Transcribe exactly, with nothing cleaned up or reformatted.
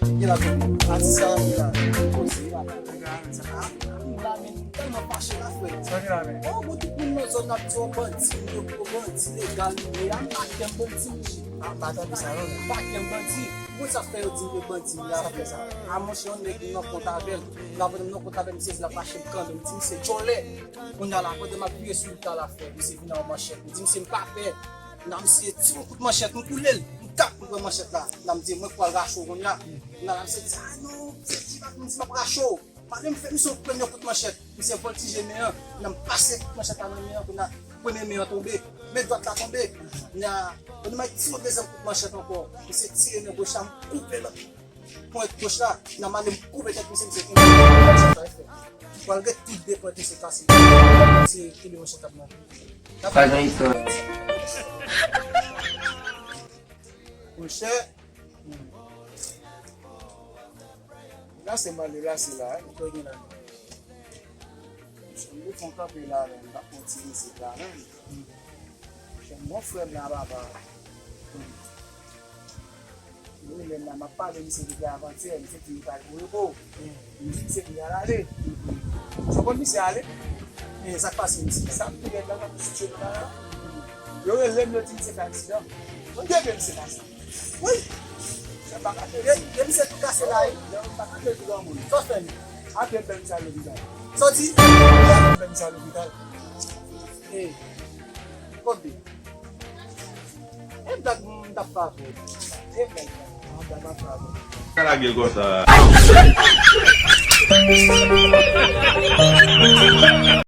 Gen la tou. Atis sa, gen la. Koze, papa. Nèg la, men sa. Ah, m la, men, m tèlman fache la, frè. Sa gen la, men? Oh, bon, tout moun nan zòn nan ap di w bandi, yo gwo bandi, legal, men a m pa kè m bandi, mesye. Ah, m pa tande sa, non. M pa kè m bandi. Moun sa fè yo di m yo bandi, m la. Sa fè sa. Ah, monchè, yon nèg m nan kont avè l. M la voye m nan kont avè l, misye di l ap mache m kanmenm. M di misye, djòlè. Kounye a la, pandan m ap vire sou li ta la, frè, misye vin an manchèt. M di misye, m pa pè. Nan misye tire yon kout manchèt, m koule l. M tap, m pran manchèt la. Nan m di, mwen pral rache w kounye a. Nan misye di, ah non, misye di, m di, m ap rache w. Pandan m fè misye yon premye kout manchèt, misye vòltije men an. Nan m pase kout manchèt la nan men an, kounye a, premye men an tonbe. Men dwat la tonbe. Nan, pandan m ap tire yon dezyèm kout manchèt ankò, misye tire men goch la, m koupe lòt pwent goch la, nan m ale m koupe tèt misye, misye kenbe manchèt la, frè. Malgre tout de pwent misye kase, misye kenbe manchèt la nan men. Pa gen istwa. Monchè, hmm. Lase m ale, lase la, hein. Ou kwè gen la. Monchè, m te fè yon kanpe la, men m t ap fè yon ti vizit la, men. Monchè, m gon frè m la, papa. Wi, lè m la, m ap pale misye depi avantyè, misye di li pral pou repo. M di misye pou y al ale. Sa w konn misye ale? Men sa k pase misye? Sa m tou rèd la, m ap sitye nan la. Yo rele m, yo di misye fè aksidan. Mwen te vle misye pase. Wi. Misye pa ka te di. E misye tou kase la, wi. Yo pa ka te di granmoun. Sa w fè m? Apre m fè misye al lopital. Sa w di? Apre m fè misye al lopital. E, kote? E blag m t ap fè avè w. E blag, m t ap fè avè w. Sa lage l konsa.